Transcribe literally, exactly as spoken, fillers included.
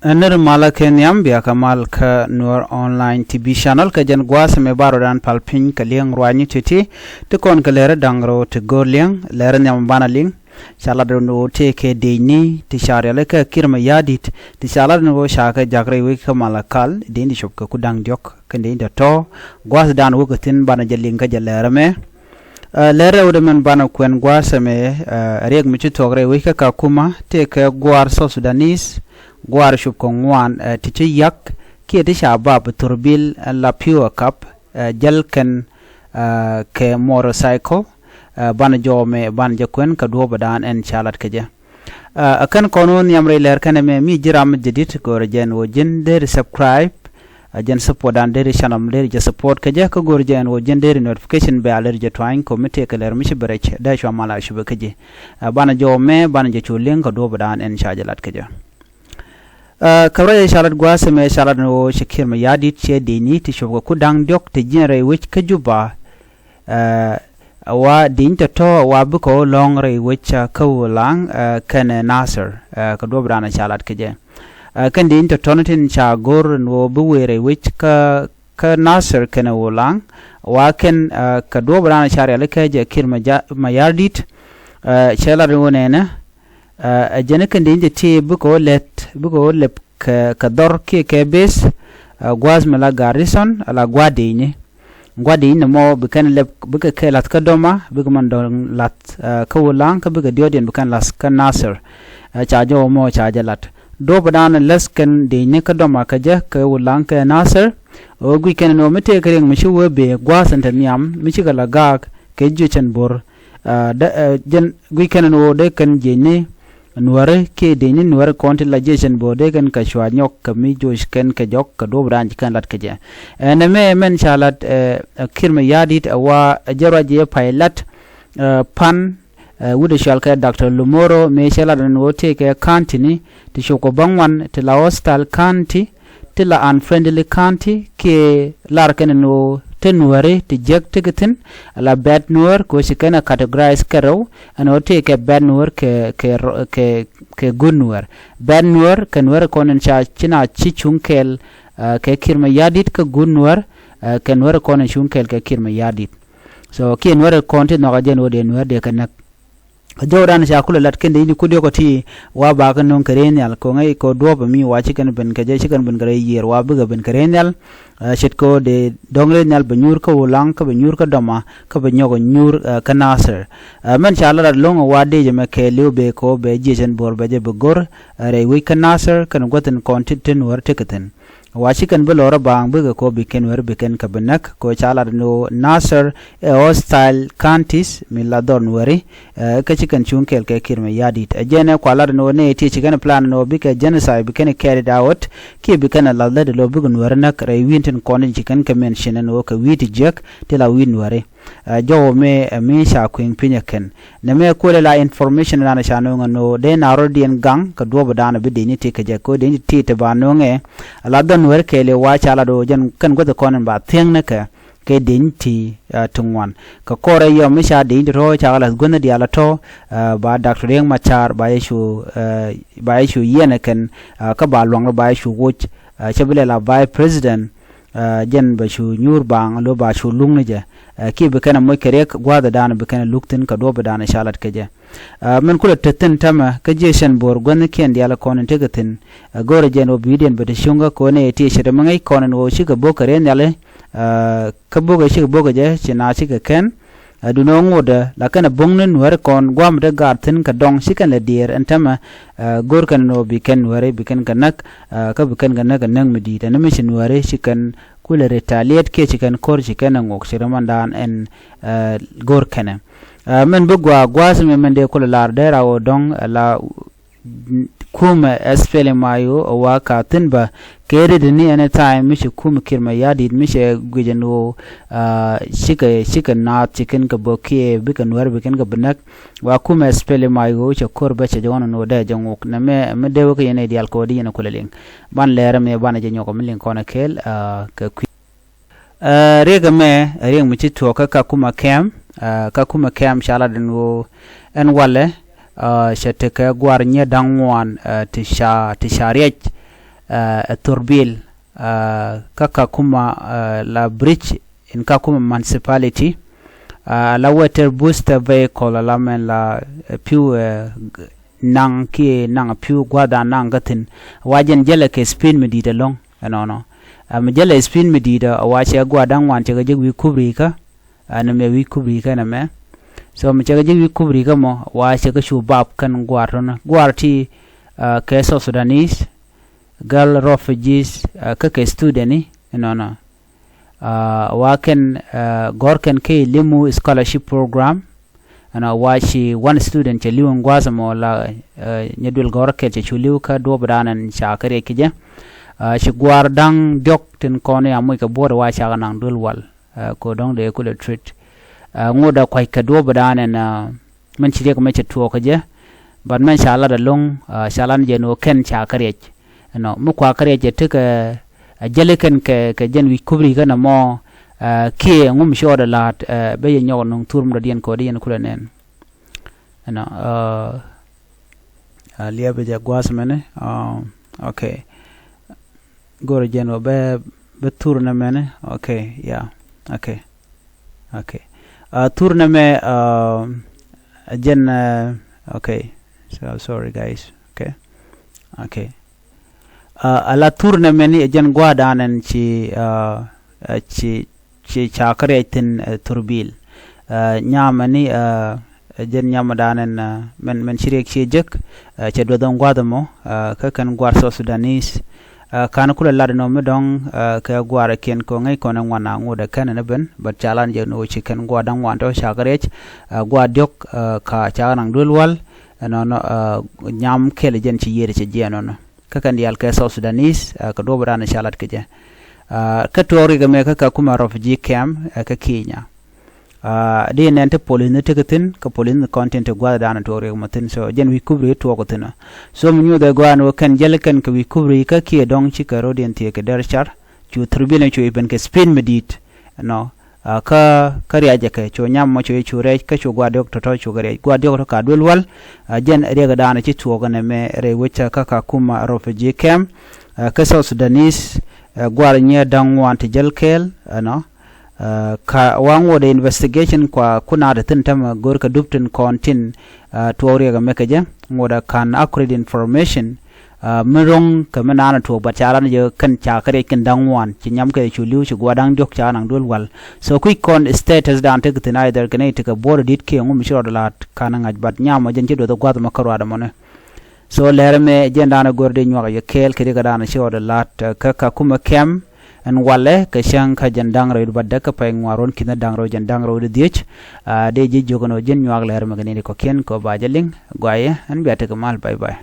Ɛ nir malä kɛ nhiam bia kɛ mal kä Nuer Online T V channel kɛ jɛn gua̱a̱th mɛ bar rɔdan pal piny kɛ liɛŋ ruany ti̱ti̱. Ti kɔn kɛ lɛrä da̱ŋ rɛw ti go̱r liɛŋ lɛrä nhiam banɛ liŋ. Ca lat rɛw ni ɣöö tëëkɛ dëëcni ti ca rialikä Kiir Mayardit ti ca lat ni ɣöö ca kɛ jak rɛy wec kä Malakal, dëëcni ti cop kɛ ku da̱ŋ diɔ̱k kɛn dëëcni tɔ̱tɔ̱. Gua̱a̱th dan wä kɛ thi̱n banɛ jɛ liŋ kä jɛ lɛrä mɛ. Ɛ, lɛr rɛwdɛ mɛn banɛ kuɛn gua̱a̱th ɛmɛ, ɛ, riɛk mi ci thuɔ̱k rɛy wec kä Kakuma tëëkɛ gua̱a̱r South Sudanese, gua̱a̱r cop kɛ ŋuan, ɛ, ti ci yak kiɛ ti ca bap thurbil, ɛ, la pi̱w ɛ kap, ɛ, jäl kɛn, ɛ, kɛ motorcycle, ɛ, banɛ jɔw mɛ banɛ jɛ kuɛn kɛ duɔ̱ɔ̱p ɛ daan ɛn ca lat kɛ jɛ. Ɛ kɛn kɔn wä nhiam rɛy lɛr kɛn ɛmɛ mi ji̱ ram mi jɛ di̱t go̱rɛ jɛn wä ji̱n deri subscribe. Ɛ jɛn support dan deri channel mi deri jɛ support kɛ jɛ kä go̱rɛ jɛn wä ji̱n deri notification bell deri jɛ tuany kɔ mi tëëkɛ lɛr mi ci bɛ rɛc dee cua mal a cupɛ kä ji̱. Ɛ banɛ jɔw mɛ banɛ jɛ cu liŋ kɛ duɔ̱ɔ̱p dan ɛn ca jɛ lat kɛ jɛ. Ɛ kɛ ruac ɛ ca lat gua̱a̱th ɛmɛ ca lat ni wä ci Kiir Mayardit ciɛ dëëcni ti cop kɛ ku da̱ŋ diɔ̱k ti jiɛn rɛy wec kä Juba. Ɛ wa dëëcni tɔ̱tɔ̱ wa bikɛ wä lɔ̱ŋ rɛy wec kä Ulaŋ, ɛ, kɛnɛ Nasir, ɛ, kɛ duɔ̱ɔ̱p dan ca lat kɛ jɛ. Ɛ kɛn dëëcni tɔ̱tɔ̱ ni tin ca go̱r ni wä bi wëë rɛy wec kä kä Nasir kɛnɛ Ulaŋ wa kɛn, ɛ, kɛ duɔ̱ɔ̱p dan ca rialikä jɛ Kiir Maya- Mayardit. Ɛ cɛ lat ni wä nɛnɛ, ɛ, ɛ jɛn kɛn dëëcni ti bikɛ wä lɛt bikɛ wä lɛp kɛ kɛ dhɔr kiɛ kɛ beth, ɛ, gua̱a̱th mi la garrison ala gua̱a̱th dëëcni. Gua̱di̱ny ni mɔ bi kɛn lɛp bikɛ kɛ lath kä Doma bikɛ mɛn dɔ̱ŋ lath, ɛ, kä Wulaŋ kä bikɛ diɔ̱ɔ̱diɛn bi kɛn lath kä Nasir. Ɛ ca jɔwä mɔ ca jɛ lat duɔ̱ɔ̱p dan läth kɛn di̱ny ni kä Doma kä jɛ kɛ Wulaŋ kɛ Nasir. Ɣöö guic kɛn ni wä mi tëëkɛ riɛŋ mi ci wee bëë gua̱a̱th in te nhiam mi cikɛ la gaak kɛ jiöcɛn bo̱r. Ɛ dee, ɛ, jɛn guic kɛn ni wä dee kɛn jiëcni Nuäri kiɛ dëëcni Nuäri kɔn ti la jiecɛn bo̱o̱r dee kɛn kɛ cua nyɔk kɛ mi joc kɛn kɛ jɔk kɛ duɔ̱ɔ̱p raan ci kɛn lat kɛ jɛ. Ɛ nɛmɛ mɛn ca lat, ɛ, ɛ, Kiir Mayardit ɛ wa ɛ jɛ ruac jɛ pay lat, ɛ, pan, ɛ, wut ɛ cual kɛ Doctor Lumoro mëë cɛ lat ɛn ɣöö tëëkɛ county ni ti cop kɛ bäŋuan ti la hostile county ti la unfriendly county kiɛ lar kɛn ni ɣöö te Nuäri ti jiäk tekɛ thi̱n. La bad Nuäär kɛ ɣöö ci kɛn ɛ categorize kɛ rɛw ɛn ɣöö tëëkɛ bad Nuäär kɛ, kɛ, kɛ, kɛ good Nuäär. Bad Nuäär kɛ Nuäär kɔn in ca ci na ci cuŋ kɛɛl, ɛ, kɛ Kiir Mayardit kä good Nuäär, ɛ, kɛ Nuäär kɔn in cuŋ kɛɛl kɛ Kiir Mayardit. So kiɛ Nuäär kɔn ti nhɔk a jɛn ɣöö dee Nuäär dee kɛ näk. Jɔwdan ca kulɛ lat kɛn dee ni kut yɔkɔ ti wa bakɛ no̱o̱ŋ kɛ rɛy nhial kɛ ŋäc kɛ duɔ̱ɔ̱p mi wa ci kɛn ben kɛ jɛ ci kɛn ben kɛ rɛy yiër wa bikɛ ben kɛ rɛy nhial. Ɛ, ce̱tkɛ dee dɔ̱ŋ rɛy nhial bɛ nyuur kä Wulaŋ kä bɛ nyuur kä Doma kä bɛ nyɔk nyuur, ɛ, kä Nasir. Ɛ, mɛn ca lat lat lo̱ŋ wa dee jɛ mɛ kɛɛliw bee kɛ bɛ jiecɛn bo̱r bɛ jɛ bɛ go̱r, ɛ, rɛy wec kä Nasir kɛn guäthin kɔn ti ti Nuäär tekɛ thi̱n. Wa ci kɛn bi lɔr a baaŋ bikɛ kɔ bi kɛn weri bi kɛn kɛ bi näk kɔ ca lat ni ɣöö Nasir ɛ hostile counties mi la dhɔr Nuäri, ɛ, kä ci kɛn cuŋ kɛɛl kɛ Kiir Mayardit. Ɛ jɛn ɛ kua lat ni ɣöö nɛ ti ci kɛn plan ni ɣöö bikɛ genocide bi kɛn carried out kiɛ bi kɛn a lath lät lo̱ bikɛ Nuäri näk rɛy wi̱i̱n tin kɔn in ci kɛn kɛ mention ni ɣöö kɛ wi̱i̱ ti jiäk ti la wi̱i̱ Nuäri. Ɛ, jɔwä mëë, ɛ, mi ca kui̱ŋ piny ɛ kɛn. Nɛmɛ kuël ɛ la information dan ca nööŋ ɛn ɣöö dee na rɔ̱diɛn gaŋ kɛ duɔ̱ɔ̱p dan bi dëëcni ti kɛ jɛ kɛ ɣöö dëëcni ti ti ba nööŋɛ. Ɛ la dhɔn wɛr kɛɛliw wa ca la do̱o̱ jɛn kɛn guäth kɔn in ba thiäŋ ni kɛ kɛ dëëcni ti, ɛ, ti ŋuan. Kɛ kɔrɛ yɔm mi ca dëëcni ti tɔ̱ ca kɛ lath guäthni diaal ɛ tɔ̱, ɛ, ba Doctor Riek Machar ba yɛ cu, ɛ, ba yɛ cu yiɛn ɛ kɛn, ɛ, kä ba luaŋdɛ ba yɛ cu woc, ɛ, cɛ bi lɛ la vice president. Ɛ, jɛn bɛ cu nyuur baaŋ lo̱ ba cu luk ni jɛ. Ɛ, kiɛ bi kɛn ɛ moc kɛ riɛk gua̱a̱th ɛ da̱a̱n bi kɛn ɛ luk thi̱n kɛ duɔ̱ɔ̱p ɛ da̱a̱n ɛ ca lat kɛ jɛ. Ɛ, min kulɛ te thi̱n tämɛ kä jiecɛn bo̱o̱r guäthnikiɛn diaal ɛ kɔn in tekɛ thi̱n. Ɛ, go̱o̱rɛ jɛn obedience bɛ te cuŋkä kɔn ɛ ti ce̱t ɛmɛ ŋäc kɔn in ɣöö cikɛ bo̱o̱k kɛ riɛk nhiali. Ɛ, kä bo̱o̱k ɛ cikɛ bo̱o̱k kɛ jɛ ci na cikɛ kɛn. Ɛ, duundɛ ŋotdɛ la kɛn ɛ bo̱ŋni Nuäärikɔn gua̱a̱m te gaat thi̱n kɛ dɔŋ ci kɛn lɛ diëër ɛn tämɛ. Ɛ, go̱o̱r kɛn ni ɣöö bi kɛn Nuääri bi kɛn kɛ näk, ɛ, kä bi kɛn kɛ näk ɛ näk mi di̱i̱t ɛn mi ci Nuääri ci kɛn kulɛ retaliate kiɛ ci kɛn ko̱r ci kɛn ɛ ŋok ci rɛmandan ɛn, ɛ, go̱o̱r kɛnɛ. Ɛ, mɛn bi gua̱a̱ gua̱a̱th mi mɛn dee kulɛ lar dee ra ɣöö dɔ̱ŋ, ɛ, la kumɛ SPLM-IO ɛ wa ka thi̱n bä kɛ rit ni any time mi ci kumɛ Kiir Mayardit mi cɛ guic ɛn ɣöö, ɛ, cikɛ, cikɛ naath ci kɛn kɛ bä kiɛ bikɛ Nuäär bi kɛn kɛ bi näk. Wa kumɛ SPLM-IO cɛ ko̱r bä cɛ jɛ ɣɔn ɛn ɣöö dee jɛ ŋok nɛmɛ mi dee wä kä yɛn ɛ diaal kɛ ɣöö di yɛn ɛ kulɛ liŋ. Ban lɛɛr ɛmɛ banɛ jɛ nyɔk mi liŋ kɔn ɛ kɛɛl, ɛ, kɛ kui̱. Ɛ, riɛk ɛmɛ ɛ riɛk mi ci tuɔɔk kä Kakuma camp, ɛ, Kakuma camp ca lat ɛn ɣöö ɛn walɛ, ɛ, cɛ tekɛ gua̱a̱r nyiee da̱ŋ ŋuan, ɛ, ti ca, ti ca riɛc. ɛ Thurbil, kä Kakuma, la bridge in Kakuma municipality. La water booster vehicle la mɛn la piu naŋ kiɛ naŋ piu gua̱dan naŋ kä thi̱n. Wa jɛn jälɛ kɛ speed mi di̱i̱t ɛlɔ̱ŋ ɛnɔnɔ. Mi jälɛ speed mi di̱i̱t ɛ wa cɛ gua̱dan wan cɛ kɛ jek wi̱i̱ kubri kä. Ɛn mɛ wi̱i̱ kubri kä ɛn mɛ. So mi cɛ kɛ jek wi̱i̱ kubri kä mɔ wa cɛ kɛ cu bap kɛn gua̱r tɔn gua̱r ti kɛ South Sudanese girl refugees kä kɛ student ni ɛnɔnɔ. Wa kɛn gɔr kɛn kɛ Limu scholarship program. Ɛnɔ wa ci one student cɛ li̱w in gua̱a̱th ɛmɔ la nyɛ duël gɔr kɛl cɛ cu li̱w kä duɔ̱ɔ̱p dan ɛn ca kɛ riɛc kɛ jɛ. Ci gua̱a̱r da̱ŋ diɔ̱k tin kɔn ya moc kɛ buɔ̱ɔ̱t wa cakɛ naŋ duël wal. Ko dɔ̱ŋ dee kulɛ treat ŋot a kua̱c kɛ duɔ̱ɔ̱p dan ɛn. Mɛn ci riɛk mɛ cɛ tuɔɔk kɛ jɛ. But mɛn ca lat ɛlɔ̱ŋ ca lat ni jɛ ni wä kɛn ca kɛ riɛc. Ɛnɔ mi kua kɛ riɛc jɛ tekɛ a jäli kɛn kɛ kɛ jɛn wi̱c kubri kɛn ɛmɔ. Kiɛ ŋum ci ɣɔt ɛ la̱a̱t bɛ yɛ nyɔk nuŋ thur mi dɔ̱diɛn kɛ ɣɔt yɛn kulɛ nɛn. Ɛnɔ liɛpɛ jɛ gua̱a̱th mɛni. Okay. Go̱rɛ jɛn wä bɛ bɛ thur nɛ mɛni. Okay, yeah. Okay. Okay. Thur nɛ mɛ jɛn. Okay. So sorry guys. Okay. Okay. Ala thur nɛ mɛni jɛn gua̱a̱dan ɛn ci ci ci ca kä riɛc thi̱n Thurbil. Nyamɛ ni jɛn nyamɛ dan ɛn mɛn mɛn ci riɛk ci jek. Cɛ duɔth ɛn gua̱a̱th ɛmɔ kä kɛn gua̱a̱r South Sudanese. Kan kulɛ lat ɛnɔ mi dɔ̱ŋ kɛ gua̱a̱r kiɛn kɛ ŋäc kɔn ɛn ŋuan a ŋot ɛ kɛn ɛn ben, but ca lat jɛ ni wä ci kɛn gua̱a̱r da̱ŋ ŋuan tɔ ca kä riɛc. Gua̱a̱r diɔ̱k ka ca naŋ duel wal ɛnɔnɔ. Nyam kɛl jɛn ci yiëër cɛ jiɛn ɛnɔnɔ. Kä kɛn diaal kɛ South Sudanese kɛ duɔ̱ɔ̱p dan ca lat kɛ jɛ. Kä tuɔɔk riɛk ɛmɛ kä Kakuma refugee camp kä Kenya. Di nɛn ti police ni tekɛ thi̱n kä police ni kɔn tin ti gua̱th dan tuɔɔk riɛk mɔ thi̱n. So jɛn wi̱i̱ kubri tuɔɔk thi̱n. So mi nyuuth ɛ gua̱a̱n wä kɛn jäl kɛn kɛ wi̱i̱ kubri kä kiɛ dɔ̱ŋ ci kɛ ro̱diɛn thiee kɛ dɛr car cu Thurbil ni cu i̱ ben kɛ speed mi di̱i̱t. Ɛnɔ kä kä riac jɛ kɛ cu nyam mɔ cu i̱ cu rɛc kä cu gua̱a̱r diɔ̱k tɔ̱tɔ̱ cu kɛ riac gua̱a̱r diɔ̱k tɔ̱ ka duel wal. Jɛn riɛk dan ci tuɔɔk ɛn ɛmɛ rɛy wecä kä Kakuma refugee camp. Kä South Sudanese gua̱a̱r nyiee da̱ŋ ŋuan ti jäl kɛɛl ɛnɔ. Ka wa ŋot ɛ investigation kua kun a te thi̱n tämɛ go̱r kɛ dup tin kɔn tin tuɔɔk riɛk ɛmɛ kɛ jɛ ŋot ɛ kan accurate information. Mi ro̱ŋ kɛ mi naan ɛ tuɔɔk bat ca ran jɛ kɛn ca kä riɛc kɛn da̱ŋ ŋuan ci nyam kɛ cu li̱w ci gua̱a̱r da̱ŋ diɔ̱k ca naŋ duel wal. So kui̱ kɔn status dan tekɛ thi̱n either kɛ nɛy tekɛ buɔ̱ɔ̱r ɛ di̱t kiɛ ŋu mi ci rɔɔd la̱a̱t kan ɛ ŋa̱c bat nyam ɔ jɛn ci duɔth ɛ gua̱th ɛmɔ kä ruaadɛ mɔni. So lɛr ɛmɛ jɛn dan ɛ go̱r di nyuak yɛ kɛɛl kɛ riɛk dan ci ɣɔt ɛ la̱t kä Kakuma camp. Ɛn walɛ kɛ cäŋ kä jɛn da̱ŋ rɛw di batdä kä pay ŋuan ruɔ̱n ki̱n da̱ŋ rɛw jɛn da̱ŋ rɛw di dhiec. Dee ji̱ jiök ɛn ɣöö jɛn nyuak lɛr ɛmɛ kɛ nɛn di kɔ̱kiɛn kɛ ɣöö ba jɛ liŋ. Guayɛ ɛn bia tekɛ mal. Bye bye.